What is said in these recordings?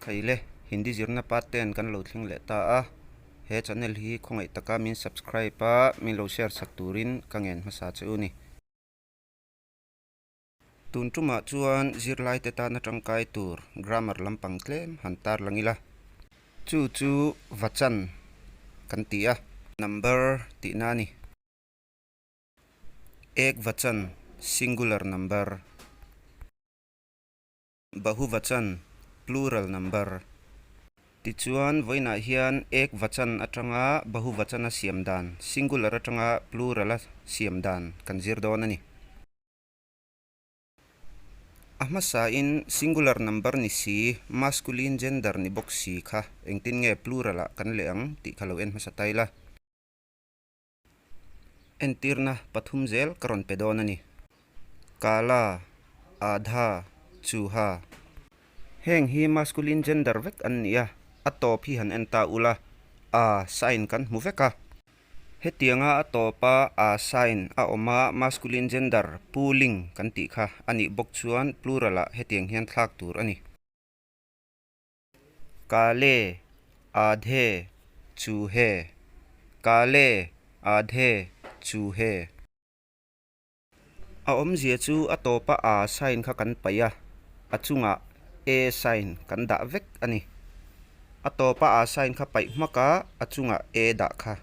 Khaile, Hindi zirna part ten kan lo thleng leh ta a, he channel hi khawngaih taka min subscribe a, min lo share sak turin ka ngen hmasa che u ni. Tun tumah chuan zirlaite tana tangkai tur grammar lampang tlem han tar lang ila. Chu chu vachan kan ti a. Number tihna a ni. Ek vachan, singular number. Bahuvachan, plural number. Tichuan, vawiinah hian ek vachan atanga bahuvachana siam dan, singular atanga plural-a siam dan kan zir dawn a ni. A hmasain singular number ni si, masculine gender ni bawk si kha engtin nge plural-ah kan leh ang tih kha lo en hmasa ta ila. Entirna pathum zel ka rawn pe dawn a ni. Kala, Adha, Chuha. Heng hi masculine gender vek an ni a, a tawp hi han en ta ula, a sign kan hmu vek a. Hetianga a tawpa a sign a awm a masculine gender pulling kan tih kha a nih bawk chuan plural ah hetiang hian thlak tur a ni. Kale, Aadhe, Chuhe. Kale, Aadhe, Chuhe. A awmzia chu a tawpa a sign kha kan paih a, a chungah e sign kan dah vek a ni. A tawpa a sign kha paih hmak a, a chungah e dah kha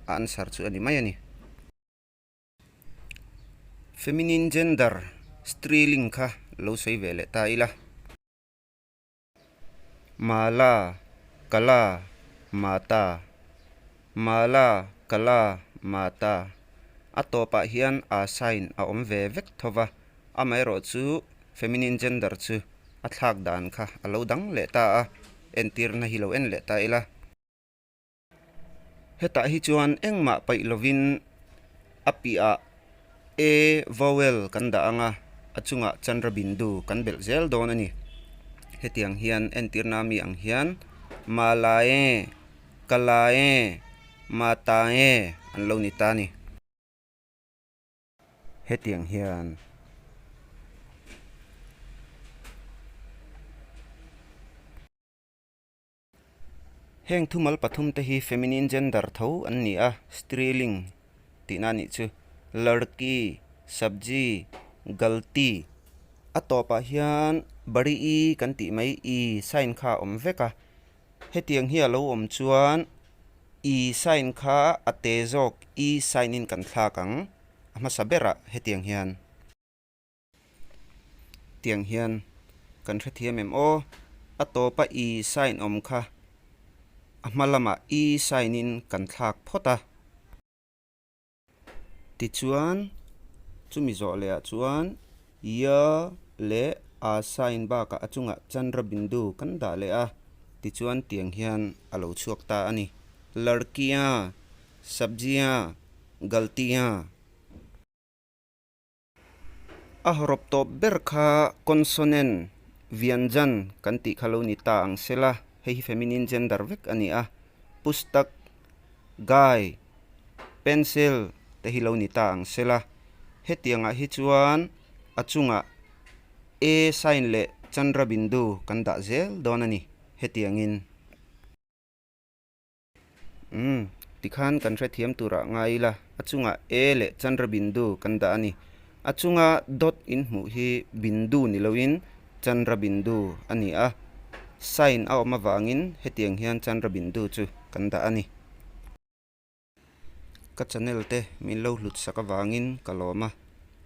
a answer chu a ni mai a ni. Feminine gender, Striling kha lo sawi ve leh ta ila. Mala, Kala, Mata. Mala, Kala, Mata. A tawpah hian a sign a awm ve vek tho va, amaherawh chu feminine gender chu a thlak dan kha a lo dang leh ta a, entirna hi lo en leh ta ila. Hetah hi chuan engmah paih lovin a piahah A vowel kan dah ang a, a chungah Chandra Bindu kan belh zel dawn a ni. Hetiang hian entirna mi ang hian Malae, Kalae, Matae an lo ni ta a ni. Hetiang hian. Heng thumal pathum te hi feminine gender tho an ni a, striling tihna a nih chu. Ladki, sabji, galti. A tawpah hian bari i kan tih mai i sign kha a awm vek a. Hetiang hi a lo awm chuan i sign kha a te zawk i sign in kan thlak ang a hmasa berah hetiang hian. Tiang hian kan hrethiam em aw? A tawpa i sign awm kha a hma lamah i sign in kan thlak phawt a. Tichuan, chumi zawh leh ah chuan ya leh a sign bakah a chungah Chandra Bindu kan dah leh a, tichuan tiang hian a lo chhuak ta a ni. Ladkiya, Sabjiya, Galtiya. A hawrawp tawp ber kha consonant, vyanjan, kan tih kha lo ni ta ang se la, hei hi feminine gender vek a ni a, pustak, guy, pencil te hi lo ni ta ang se la, hetiangah hi chuan a chungah e sign leh chandra bindu kan dah zel dawn a ni, hetiangin. Umm, tikhan kan hrethiam turah ngai ila, a chungah E leh Chandra Bindu kan dah a ni. A chunga dot in hmuh hi Bindu ni loin Chandra Bindu a ni a, sign a awm avangin hetiang hian Chandra Bindu chu kan dah a ni. Ka channel te min lo hlut sak avangin ka lawm a,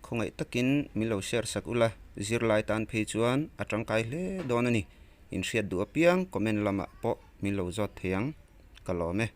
khawngaih takin min lo share sak ula, zirlai tan phei chuan a tangkai hle dawn a ni. Inhriat duh apiang comment lamah pawh min lo zawt thei ang, ka lawm e.